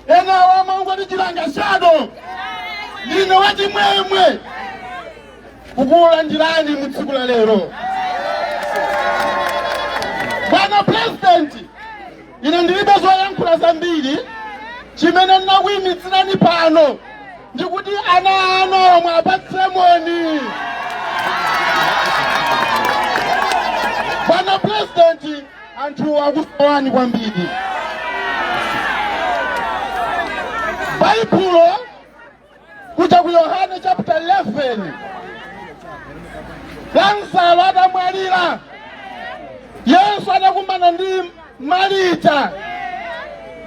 Enawo amangoti chilanga shadow. Ndine wachimwemwe kukulandirani mu tsiku la lero. Bwana President, ine ndilibe zoyankhula zambiri. Chimene ndinakuyimitsirani pano ndikuti ana anu omwe apatse moni. Bwana President, anthu akusowani kwambiri. Baibulo kuja ku Yohane chapter 11, Lazaro atamwalira, Yesu atakumana ndi Marita,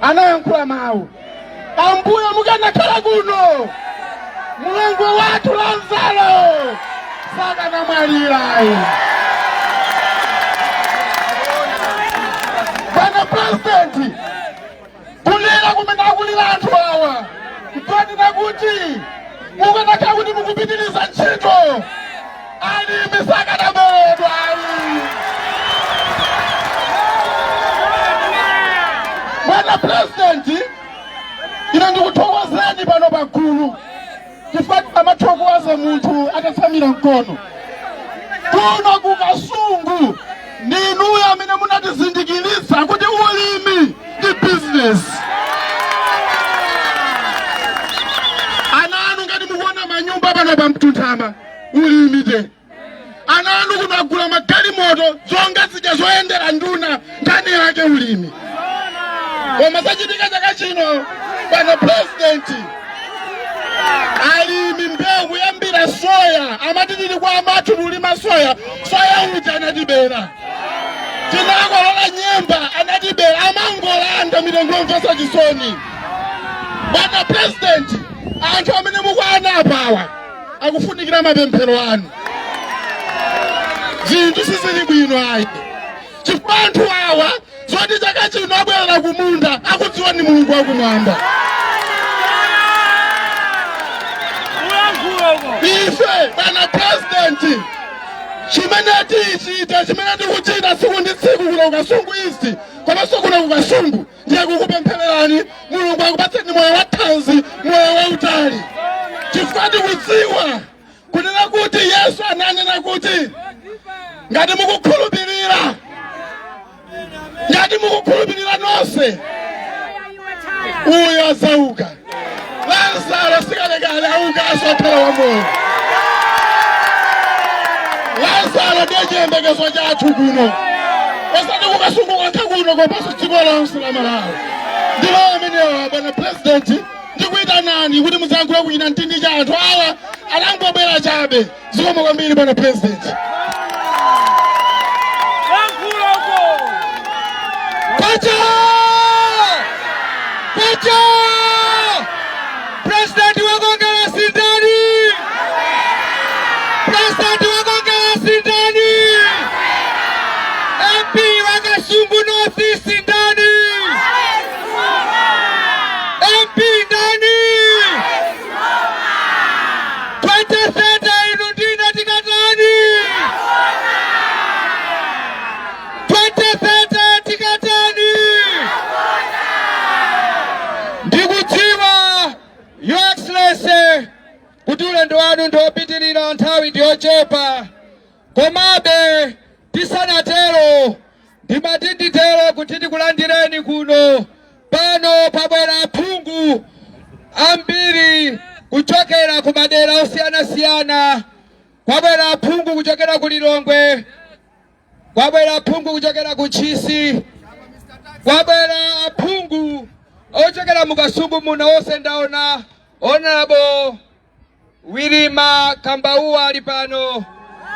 anayankhula mawu, "Ambuye, mukanakhala kuno, mlongo wathu Lazaro sakanamwalirayi." Bwana President, kulira kumene akulira anthu awa nkonena kuti mukanakhala kuti mukupitiriza ntchito, alimi sakanaberedwa ayi. Bwana President, ine ndikuthokozeni pano pagulu, chifukwa amathokoza munthu atatsamira mkono. Kuno ku Kasungu ndinuyo amene munatizindikiritsa kuti ulimi ndi bizinesi. Ana anu, ngati mukuona manyumba pano pa Mtunthama, ulimi te. Ana anu kuno agula magalimoto zonga zija zoyendera nduna, nkhani yake ulimi. Koma zachitika chaka chino, bwana President, alimi mbewu kuyambira soya, amati tili kwa amathu tulima soya, soya uja anatibera. Tinakolola nyemba, anatibera. Amangolanda mitengo yomvetsa chisoni. Bwana President, anthu amene mukuana apawa akufunikira mapemphero anu. Zinthu sizili bwino ayi, chifukwa anthu awa zoti chaka chino abwerera kumunda akudziwa ni Mulungu wakumwamba. Ife, bwana President, chimene tichita, chimene tikuchita tsiku ndi tsiku kuno ku Kasungu East komanso kuno ku Kasungu, ndiye kukupemphererani Mulungu akupatseni moyo wa thanzi, moyo wautali, chifukwa tikudziwa kunena kuti Yesu ananena kuti ngati mukukhulupirira, ngati mukukhulupirira nonse, uyo adzauka. Lazaro sikalekale aukanso, akhala wamoyo. Lazaro ndiye chiyembekezo chathu kuno, osati kuKasungu kokha kuno, komanso dziko lonse la Malawi. Ndilo amenewa. Bwana President, ndikuyitanani kuti muziyankhule kuchina mtindi cha anthu awa anangobwera chabe. Zikomo kwambiri, bwana President. Yankhula uko. Kwacha! Kwacha! President wa Congress ndani? President wa Congress ndani? MP wa Kasungu North East ndani? MP ndani? 2030 inu ndine tikatani? 2030 tikatani? Ndikudziwa, Your Excellency, kuti ulendo wanu ndiopitirira, nthawi ndiyochepa. Komabe tisanatero, ndimati nditero kuti ndikulandireni kuno. Pano pabwera aphungu ambiri kuchokera ku madera osiyanasiyana. Kwabwera aphungu kuchokera ku Lilongwe, kwabwera aphungu kuchokera ku Ntchisi, kwabwera aphungu ochokera mu Kasungu muno onse. Ndaona Honorable Wilima Kambauwa ali pano,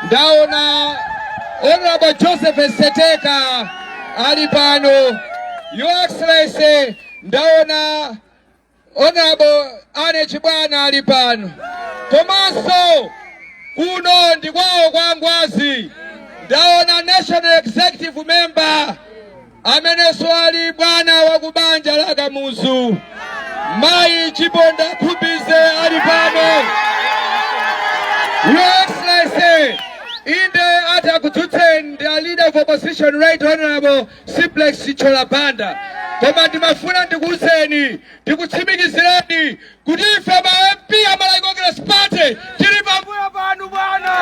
ndaona Honorable Joseph Seteka ali pano. Your Excellency, ndaona Honorable Ane Chibwana ali pano. Komanso kuno ndi kwawo kwa Ngwazi. Ndaona National Executive Member amenenso ali bwana wa kubanja la Kamuzu, Mayi Chiponda Khumbize, ali pano. Your Excellency, inde atakudzutseni ndi a Leader of Opposition, Right Honorable Simplex Chithyola Banda. Koma ndimafuna ndikuwuzeni, ndikutsimikizireni kuti ife ma MP a Malawi Congress Party tili pambuyo panu bwana.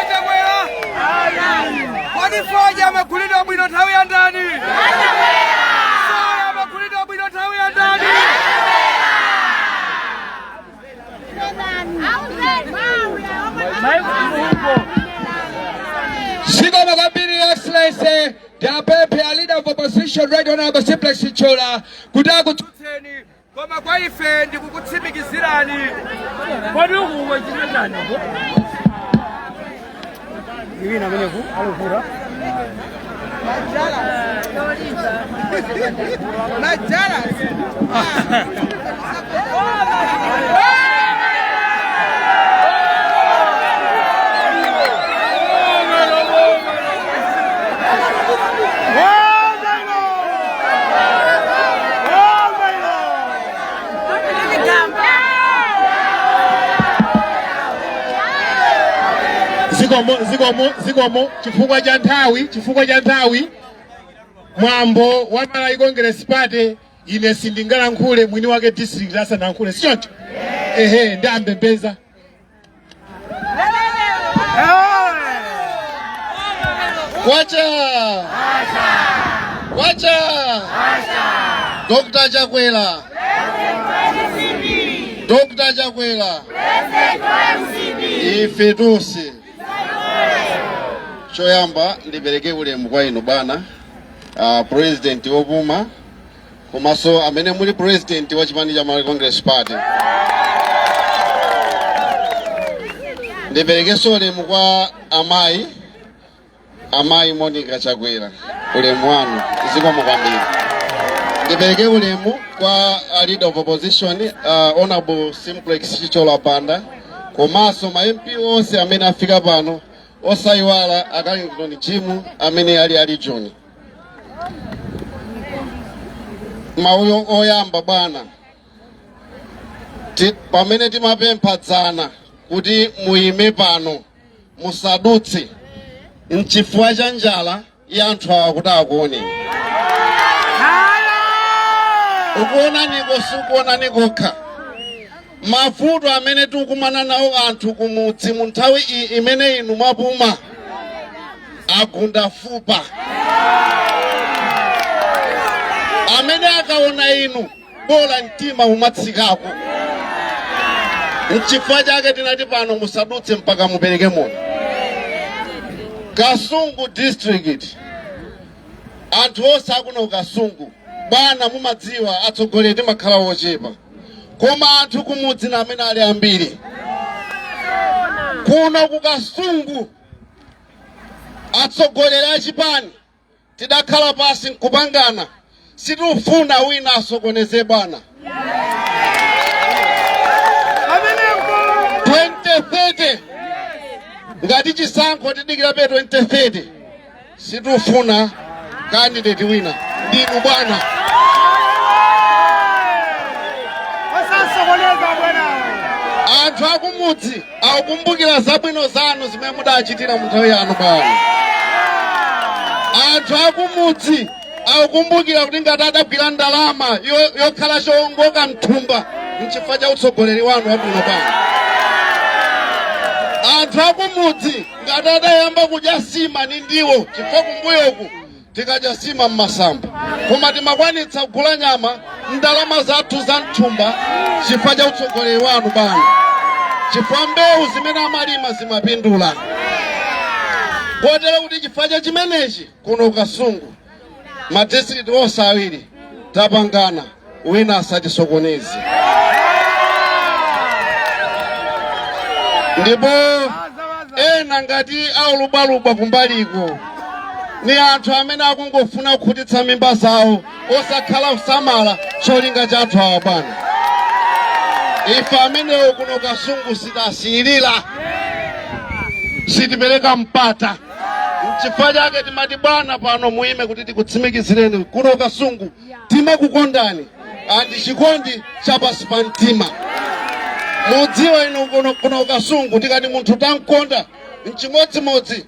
Chakwera, kodi fodya amagulidwa bwino nthawi ya ndani? Soya amagulidwa bwino nthawi ya ndani? Zikomo kwambiri, Excellency. Ndiapemphe a Leader of Opposition, Right Honorable Simplex Chithyola, kuti akutsutseni, koma kwa ife ndikukutsimikizirani. Kodi uku wachita chani uko? Iwina ameneku aluvura. Zikomo, zikomo, zikomo. Chifukwa cha nthawi, mwambo wa Malawi Congress Party, ine sindingalankhule mwini wake district asanalankhule, sichoncho? Ehe, ndambembeza. Kwacha! Kwacha! Dr. Chakwera! Dr. Chakwera! Ife tonse. Choyamba ndipereke ulemu kwa inu bwana president wopuma komanso amene muli president wa chipani cha Malawi Congress Party. Ndiperekenso ulemu kwa amayi Monica Chakwera, ulemu wanu, zikomo kwambiri. Ndipereke ulemu kwa a Leader of Opposition, Honorable Simplex Chithyola Banda, komanso ma MP onse amene afika pano, osayiwala a Carlington Jim amene ali ali John. Mawu oyamba bwana, pamene timapempha dzana kuti muyime pano musadutse, nchifukwa cha njala ya anthu awa kuti akuoneni. Ukuonaniko sikuonani kokha, mavuto amene tikukumana nawo anthu kumudzi mu nthawi imene inu mwapuma agunda fupa. Amene akaona inu bola mtima umatsikako. Nchifukwa chake tinati pano musadutse mpaka mupereke moni. Kasungu District, anthu onse akuno Kasungu, bwana, mumadziwa atsogoleri timakhala ochepa, koma anthu kumudzi na amene ali ambiri. Kuno ku Kasungu atsogoleri achipani tidakhala pasi nkupangana, sitifuna wina asokoneze bwana. 2030 ngati chisankho tidikira pe 2030, sitifuna candidate wina, ndinu bwana. Osasokoneza bwana. Anthu akumudzi akukumbukira zabwino zanu zimene mudachitira mu nthawi yanu bwana. Anthu akumudzi akukumbukira kuti ngati adagwira ndalama yokhala chowongoka mthumba nchifukwa cha utsogoleri wanu wabwino bwana. Anthu akumudzi ngati adayamba kudya sima ni ndiwo, chifukwa kumbuyoku tikadya sima mmasamba, koma timakwanitsa kugula nyama ndalama zathu za mthumba chifukwa cha utsogoleri wanu bwana, chifukwa mbewu zimene amalima zimapindula. Kotero kuti chifukwa cha chimenechi kuno Kasungu madistrikiti onse awiri tapangana wina asatisokoneze. Ndipo ena ngati aulubwalubwa kumbaliko ni anthu amene akungofuna kukhutitsa mimba zawo, osakhala kusamala cholinga cha anthu awa bwana. Ife amenewo kuno Kasungu sitasiyirira, sitipereka mpata. Nchifukwa chake timati bwana pano muime kuti tikutsimikizireni kuno Kasungu timakukondani andi chikondi cha pasi pa mtima. Mudziwa inu kuno Kasungu tikati munthu tamkonda nchimodzimodzi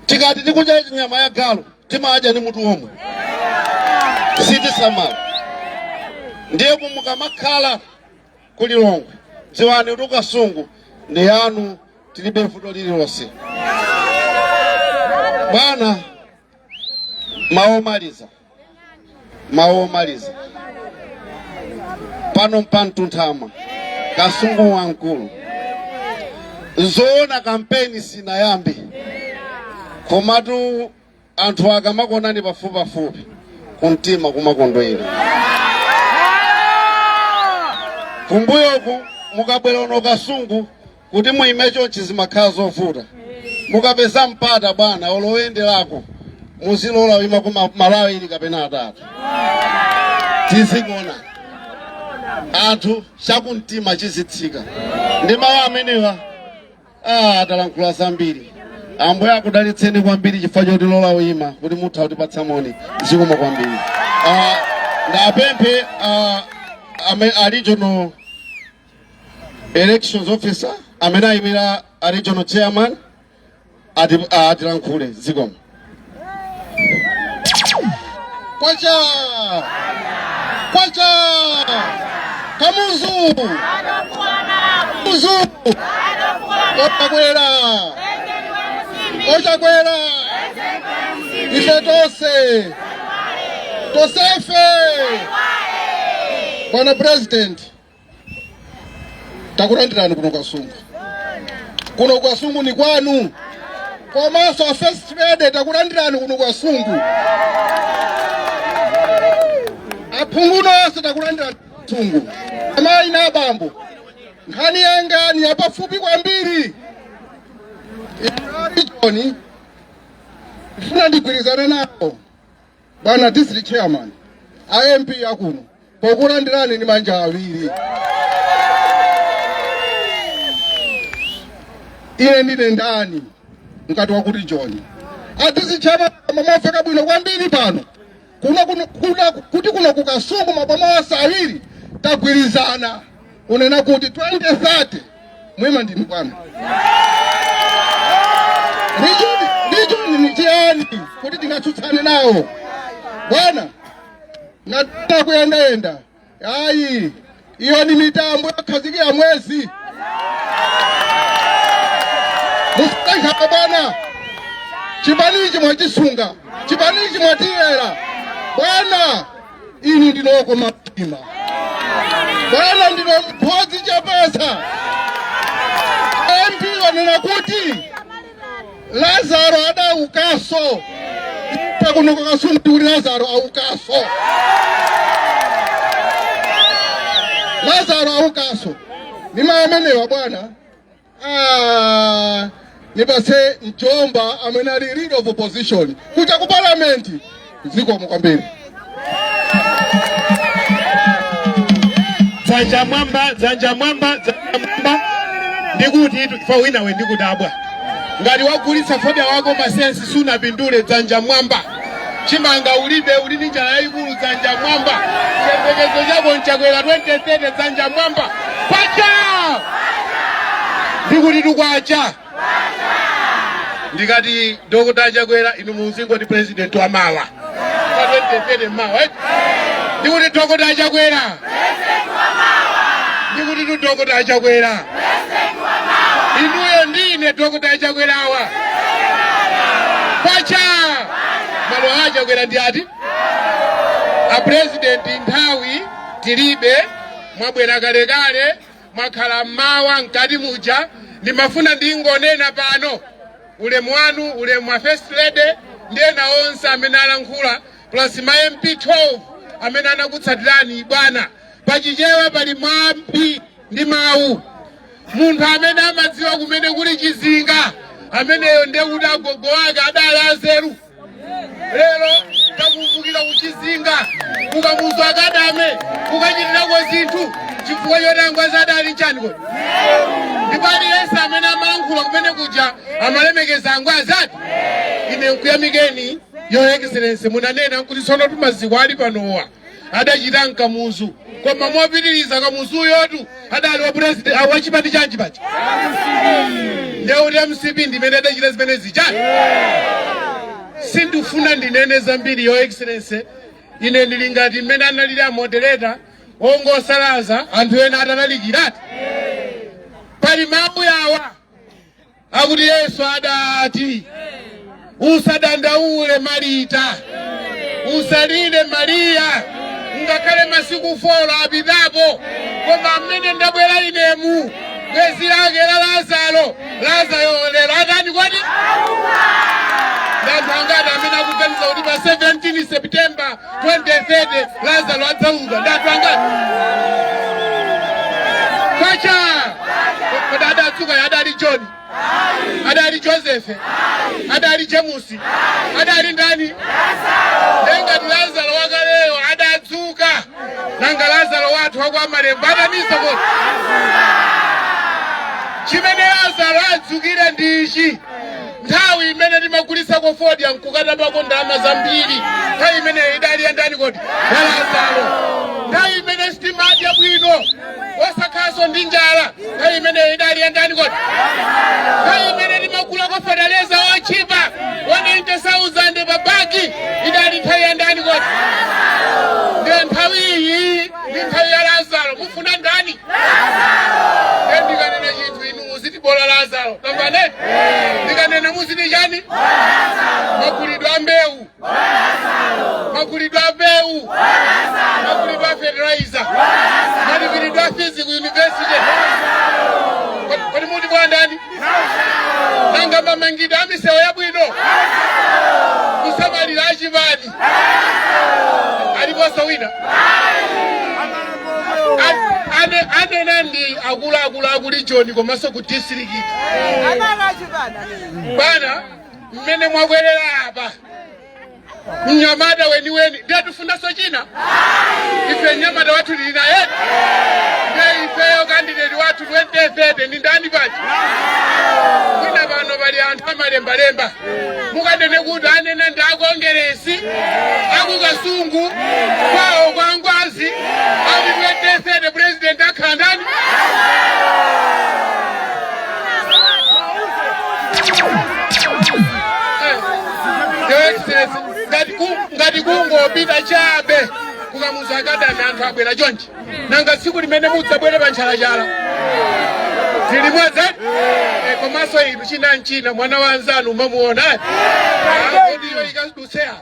tikati tikudya nyama ya galu. Timadya ndi mutu omwe, sitisamala. Ndiye mukamakhala ku Lilongwe, dziwani kuti Kasungu ndi yanu, tilibe vuto lililonse. Bwana, mawu omaliza, mawu omaliza pano mpamtunthama Kasungu wamkulu. Nzoona kampeni sinayambe, komatu anthu akamakuonani pafupipafupi, kumtima kumakondwera. Kumbuyoku mukabwera uno Kasungu, kuti muime chonchi zimakhala zovuta. Mukapeza mpata, bwana, oloyenderako muzilola wima kuma malo awiri kapena atatu, tizikuona anthu chakumtima chizitsika. Ndi mawu amenewa, talankhula zambiri. Ambuye akudalitseni kwambiri chifukwa chotilola uyima kuti mutha kutipatsa moni. Zikomo kwambiri. Ndapemphe a regional elections officer amene ayimira a regional chairman atilankhule. Zikomo. Kwacha! Kwacha! Kamuzu! Kamuzu! Ochakwera! Ochakwera! Ife tonse! Tonsefe! Bwana President, takulandirani kuno Kasungu. Kuno Kasungu ni kwanu. Komanso a First Lady, takulandirani kuno Kasungu. Aphungu nonse, takulandirani Kasungu. Amayi na abambo, nkhani yanga ni yapafupi kwambiri. Region ifuna ndigwirizane nawo, bwana district chairman, a MP akuno, pokulandirani ni manja awiri. Ine ndine ndani mkati wa kuti John a district chairman mamafeka bwino kwambiri pano kuno, kuno, kuno, kuti kuno kukasungu maboma onse awiri tagwirizana kunena kuti 2030 mwima ndinu bwana. Region ni chiyani kuti tingatsutsane nawo, bwana? Ngati kuyendayenda, ayi, iyo ni mitambo yokhazikira mwezi. Musankha, bwana, chipanichi mwachisunga, chipanichi mwatiyera. Bwana, inu ndinokoma mtima, bwana, ndino mphodzi chapesa. MP wanena kuti Lazaro adaukaso. Pakuno Kasungu kuti Lazaro aukaso, Lazaro aukaso. Nima amenewa, bwana. Nipase mjomba amene ali leader of opposition kuja ku parliament. Zikomo kwambiri. Dzanja mwamba, dzanja mwamba, dzanja mwamba. Ndikuti fa wina we ndikudabwa ngati wagulitsa fodya wako masensi sunapindule. Dzanja mwamba. Chimanga ulibe, uli ndi njala yayikulu. Dzanja mwamba. Chiyembekezo chako nchakwera 2030. Dzanja mwamba. Kwacha! Ndikuti tukwacha. Ndikati Dr. Chakwera, inu muzingoti president wa mawa pa 2030 mawa, eh? Ndikuti Dr. Chakwera, ndikuti tu Dr. Chakwera, inuyo ndine Dr. Chakwerawa. Kwacha! Malo a Chakwera ndi ati? A president, nthawi tilibe, mwabwera kalekale, mwakhala mmawa mkati muja. Ndimafuna ndingonena pano ulemu wanu, ulemu wa First Lady ndi ena onse amene alankhula, plus ma MP 12 amene anakutsatirani. Bwana, pachichewa pali mwambi ndi mawu: munthu amene amadziwa kumene kuli chizinga, ameneyo ndiye kuti agogo ake adali azeru. Lero takumbukira kuchizinga, kukamuzu akadame kukachitirako zinthu chifukwa choti angwazi adali chani kodi? Ndipo aliyense amene amalankhula kumene kuja amalemekeza angwazi ati. Ine nkuyamikeni, Your Excellency, munanena nkuti tsono tumaziko ali panowa adachita mkamuzu, koma mopitiriza Kamuzuyotu adali wa president wachipani chanji paja? Ndeuti MCP ndimene adachita zimene zichani. Sindifuna ndinene zambiri, Your Excellency. Ine ndili ngati mmene analili a moderator wongosalaza anthu ena atalalikirati. Pali mawu yawa akuti Yesu adati, "Usadandaule Marita, usalire Mariya, ngakhale masiku 4 apitapo, koma mmene ndabwera inemu, bwenzi lake la Lazaro, Lazaro lero atani kodi?" Ndi anthu angati amene akuganiza kuti pa 17 September 2030 Lazaro adzauka? Ndi anthu angati? Kwacha! Kodi adatsuka adali John, adali Joseph, adali James, adali ndani? Ngati Lazaro wakaleyo adatsuka, nanga Lazaro wathu wakwa Malembo atanisa kodi? Chimene Lazaro adzukire ndi ichi: nthawi imene timagulitsako fodya nkukatapako ndalama zambiri, nthawi imeneyo idali ya ndani kodi? Ya Lazaro. Nthawi imene sitimadya bwino, osakhalanso ndi njala, nthawi imeneyo idali ya ndani kodi? Nthawi imene timagulako feteleza otchipa 190,000 pa bagi, idali nthawi ya ndani kodi? Ndiye nthawi iyi ndi nthawi ya Lazaro. Mufuna ndani? Ndiye ndikanena chinthu inu muziti bola Lazaro, tambane. Ndikanena muziti chani? Magulidwe a mbewu, magulidwe a mbewu, magulidwe a fertilizer, malipiridwe a fees ku university. Kodi muti bwa ndani? Nanga mamangidwe a misewu yabwino, kusamalira achipani, aliponso wina? Anena ndi akuluakulu aku region komanso ku district. Bwana, mmene mwabwerera apa, mnyamata weniweni, ndiye tifunanso china? Ife mnyamata wathu tili naye. Ndiye ifeyo candidate wathu 2030 ndi ndani paja? Mwina pano pali anthu amalembalemba, mukanene kuti anena ndi akongeresi akuKasungu kwawo kwa Ngwazi akuti 2030 president akhala ndani? Your Excellency, ngati kungopita chabe kuKamuzu Academy anthu abwera chonchi, nanga tsiku limene mudzabwere pa Ntchalachala tili mwadze? Komanso inu china nchina, mwana wa anzanu umamuona kodiyo ikadutseya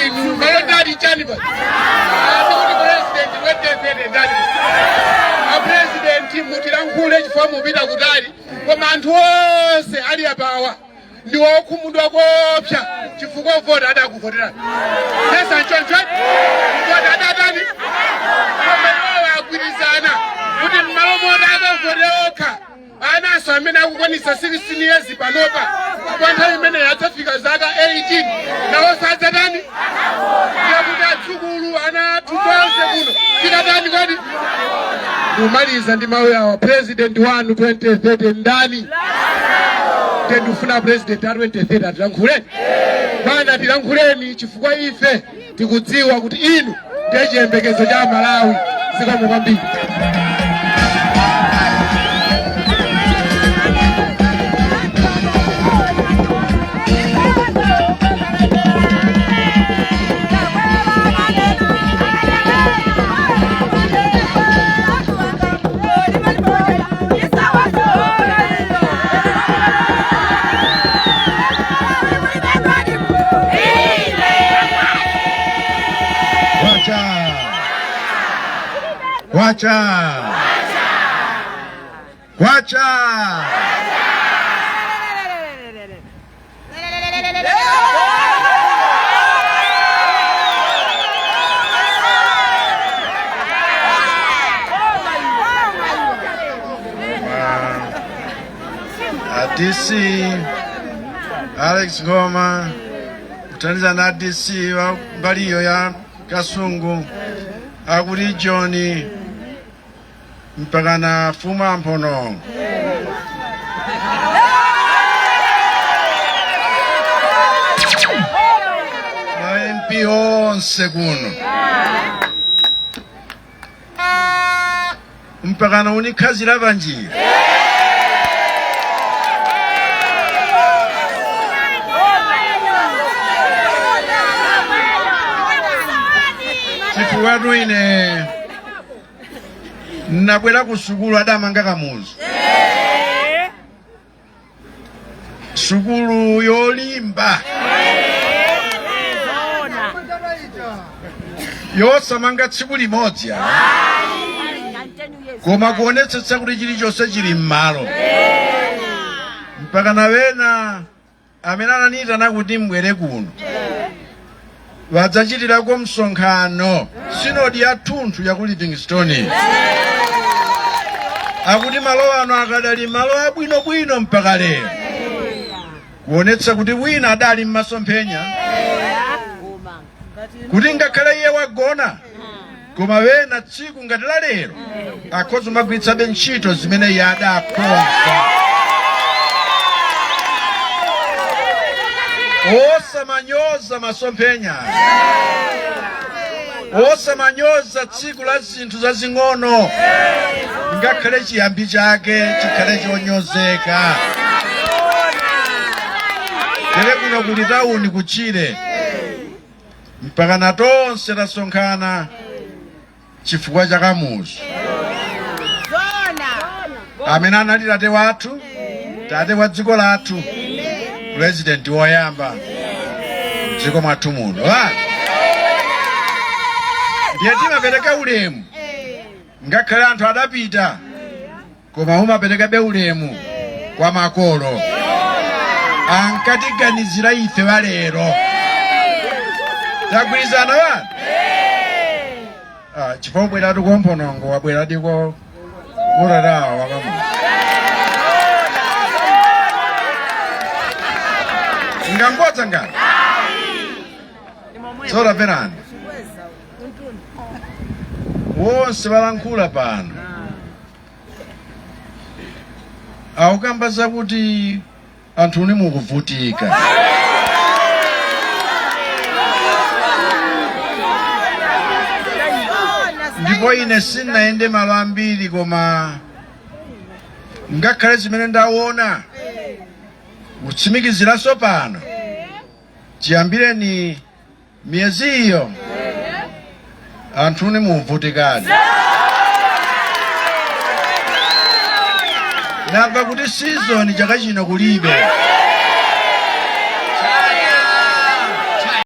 inu malo ndati chani pa ndikuti president 2030 ndani? A president, mutilankhule chifukwa mupita kutali, koma anthu onse ali apawa ndi wokhumudwa kopsa chifukwa vota adakuvoterani pesa nchoncho, vota adatani? Koma iwowo agwirizana kuti m'malo moti akavote okha, anaso amene akukwanisa 16 years panopa, kwa nthawi imeneyo adzafika zaka 18, nawo sadzatani? Yakuti atsukulu ana athu tonse kuno tikatani kodi? Ndikumaliza ndi mawu awa: president wanu 2030 ndani? Ndiye ndikufuna president a 2030 atilankhuleni. Bwana, tilankhuleni chifukwa ife tikudziwa kuti inu ndiye chiyembekezo cha Malawi. Zikomo kwambiri. Kwacha! Kwacha! Kwacha! A DC Alex Ngoma kuthandiza na DC wa mbaliyo ya Kasungu, aku region, mpaka na fuma mphono ma MP onse kuno, mpaka na unikhazira panjira. Chifukwa ine nabwera ku sukulu adamanga Kamuzu, sukulu yolimba yosamanga tsiku limodzi ayi, koma kuonetsetsa kuti chilichonse chili m'malo, mpaka nawena amene ananiyitana kuti mbwere kuno vadzachitirako msonkhano sinodi yathunthu ya ku Livingstone, akuti malo ano akadali malo abwinobwino mpaka lero, kuonetsa kuti wina adali m'masomphenya kuti ngakhale iye wagona, koma wena tsiku ngati la lero akhoza kumagwiritsabe ntchito zimene iye adakonza. Osamanyoza masomphenya, osamanyoza tsiku la zinthu zazing'ono, ngakhale chiyambi chake chikhale chonyozeka. Tere kuno kuli tawuni kutchire, mpaka na tonse tasonkhana chifukwa cha Kamuzu amene anali tate wathu, tate wa dziko lathu, purezidenti woyamba mdziko mwathu muno. Ndiye timapereka ulemu ngakhale anthu adapita, koma umaperekabe ulemu kwa makolo ankatiganizira ife walero. Tagwirizana bana? Ah, chifukwa ubweratu komphonongo, wabweradi ko urarawa wakamu ngangodza ngati soraperani wonse balankhula pano akukamba zakuti anthuni mukuvutika. Ndipo ine sindinayende malo ambiri, koma ngakhale zimene ndaona kutsimikiziranso pano, chiyambireni miyezi iyo anthuni muvutikadi. Namva kuti season chaka chino kulibe.